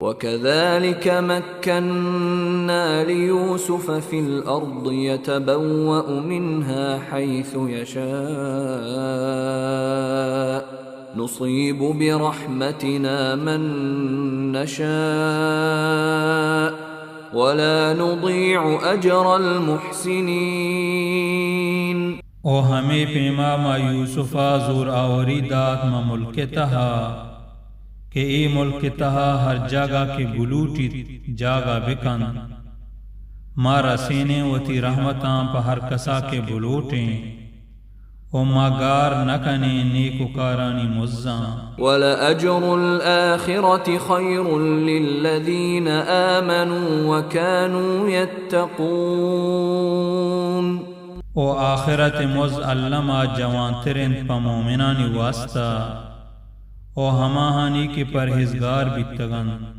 وكذلك مكنا ليوسف في الأرض يتبوأ منها حيث يشاء نصيب برحمتنا من نشاء ولا نضيع أجر المحسنين. او ہمے پیما ما یوسف ءَ زور آوری دات ما ملک ءِ تہا کہ اے ملک ءِ تہا ہر جاگہ کہ بلوٹیت جاگہ بکنت۔ ما رسینیں وتی رحمتاں پہ ہر کسا کہ بلوٹیں۔ و ما گار نہ کنیں نیکوکارانی مزاں۔ ولأجر الآخرة خير للذين آمنوا وكانوا يتقون۔ و آخرت ءِ مز الما جوانتر انت پہ مومنانی واسطہ، و ہماہانی کہ پرہیزگار بیتگ انت۔